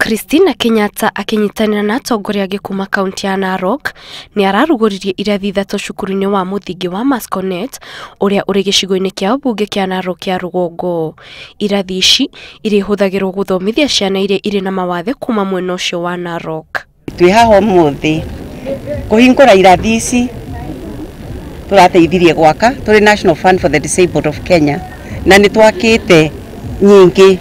Christina Kenyatta akĩnyitanĩra na atongoria angĩ kuma kaunti ya Narok nĩ ararugũririe irathi 3 cukuru-inĩ wa mũthingi wa Masconet ũrĩa ũrĩ gĩcigo-inĩ kĩa ũmbunge kĩa Narok ya rũgongo. Irathi ici irĩhũthagĩrwo gũthomithia ciana iria irĩ na mawathe kuma mwena ũcio wa Narok. Twĩ haha ũmũthĩ kũhingũra irathi ici tũrateithirie gwaka tũrĩ National Fund for the Disabled of Kenya, na nĩ twakĩte nyingĩ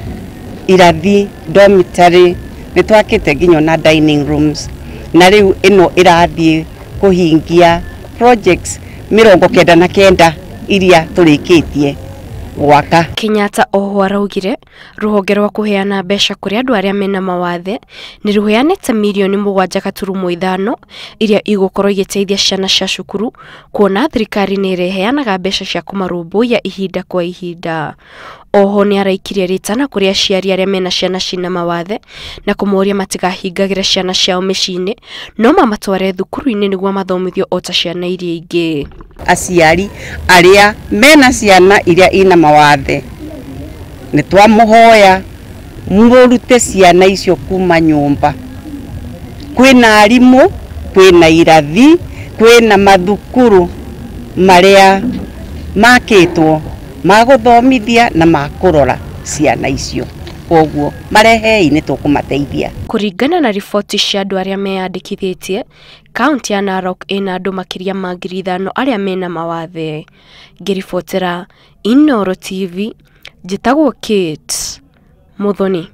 irathi, dormitory, nĩ twakĩte nginya na dining rooms, na rĩu ĩno ĩrathiĩ kũhingia projects 99 iria tũrĩkĩtie gwaka. Kenyatta oho araugire rũhonge rwa kũheana mbeca kũrĩ andũ arĩa mena mawathe nĩ rũheanĩte mirioni 7.5 iria igũkorwo igĩteithia ciana cia cukuru, kuona thirikari nĩ ĩrĩheanaga mbeca cia kũmarũmbũiya ihinda kwa ihinda. Oho nĩ araikirie rĩtana kũrĩ aciari arĩa mena ciana cina mawathe na kũmoria matigahingagĩre ciana ciao mĩciĩ-inĩ no mamatware thukuru-inĩ nĩguo mathomithio o ta ciana iria ingĩ. Aciari arĩa mena ciana iria ina mawathe nĩ twamũhoya mũrute ciana icio kuma nyũmba. Kwĩna arimũ, kwĩna irathi, kwĩna mathukuru marĩa makĩtwo ma gũthomithia na ma kũrora ciana icio, koguo marehei nĩ tũkũmateithia. Kũringana na riboti cia andũ arĩa meyandĩkithĩtie, kaunti ya Narok ĩna andũ makĩria ma 5,000 arĩa mena mawathe. Ngĩribotera Inooro TV, njĩtagwo Kate Muthoni.